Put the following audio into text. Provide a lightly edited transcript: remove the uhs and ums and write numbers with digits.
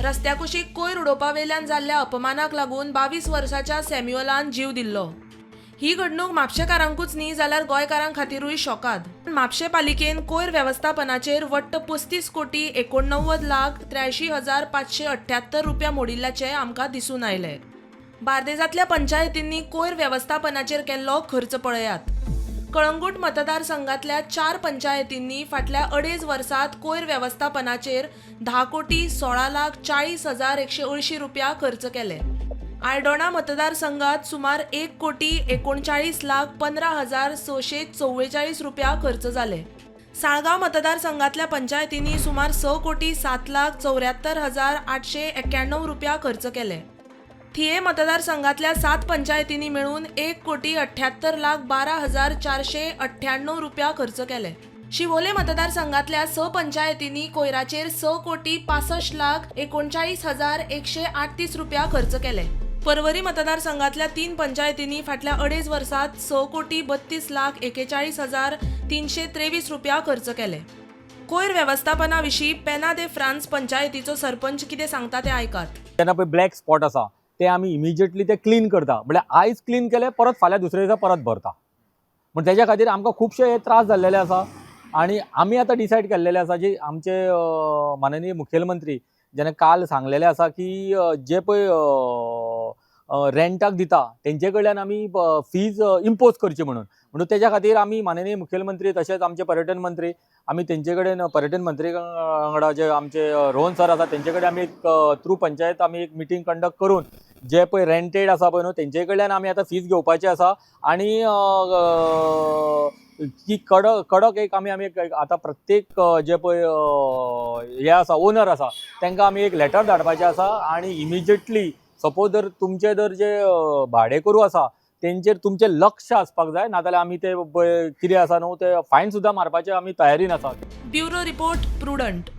रस्त्या कुशीक कोयर उडोवपा वेल्यान जाल्ल्या अपमानाक लागून 22 वर्साच्या सॅम्युअलान जीव दिल्लो. ही घडणूक म्हापशेकारांकूच न्ही जाल्यार गोंयकारां खातीरूय शोकाद. म्हापशें पालिकेन कोयर वेवस्थापनाचेर वट्ट 35,89,83,578 रुपया मोडिल्ल्याचें आमकां दिसून आयलें. बार्देजांतल्या पंचायतींनी कोयर वेवस्थापनाचेर केल्लो खर्च पळयात. कळंगूट मतदारसंघातल्या 4 पंचायतींनी फाटल्या 2.5 वर्सांत कोयर वेवस्थापनाचेर 10,16,40,180 रुपया खर्च केले. आयडोणा मतदारसंघात सुमार 1,39,15,644 रुपया खर्च जाले. साळगांव मतदारसंघातल्या पंचायतींनी सुमार 6,07,74,891 रुपया खर्च केले. थिये मतदारसंघातल्या 7 पंचायतींनी मेळून 1,78,12,498 रुपया खर्च केले. शिवोले मतदारसंघातल्या 6 पंचायतींनी कोयराचेर 6,65,39,138 रुपया खर्च केले. परवरी मतदारसंघातल्या 3 पंचायतींनी फाटल्या 2.5 वर्सात 6,32,41,323 रुपया खर्च केले. कोयर वेवस्थापना विशीं पेना दे फ्रांस पंचायतीचो सरपंच कितें सांगता तें आयकात. तेन्ना पळय ब्लॅक स्पॉट आसा ते आमी इमिजिएटली ते क्लीन करता, म्हळ्यार आयज क्लीन केले परत फाल्यां दुसऱ्या दिसा परत भरता. म्हण तेज्या खातीर आमकां खुबशे हे त्रास जाल्लेले आसा आनी आमी आतां डिसायड केल्लेले आसा जी आमचे माननीय मुखेलमंत्री जेणे काल सांगलेले आसा की जे पळय रेंटाक दिता तेंचे कडल्यान आमी फीज इम्पोज करची म्हणून. म्हणून तेज्या खातीर आमी माननीय मुखेलमंत्री तशेंच आमचे पर्यटन मंत्री आमी तेंचे कडेन पर्यटन मंत्री वांगडा जे आमचे रोहन सर आसा तेंचे कडेन आमी एक थ्रू पंचायत आमी एक मिटींग कंडक्ट करून जे पळय रेंटेड आसा पळय न्हू तेंचे कडल्यान आमी आतां फीज घेवपाची आसा आनी की कडक कडक एक आमी आमी एक आतां प्रत्येक जे पळय हे आसा ओनर आसा तांकां आमी एक लेटर धाडपाचें आसा आनी इमिजिएटली सपोज जर तुमचे जर जे भाडेकरू आसा तेंचेर तुमचें लक्ष आसपाक जाय, नाजाल्यार आमी ते पळय कितें आसा न्हू ते फायन सुद्दां मारपाचे आमी तयारीन आसा. Bureau report, Prudent.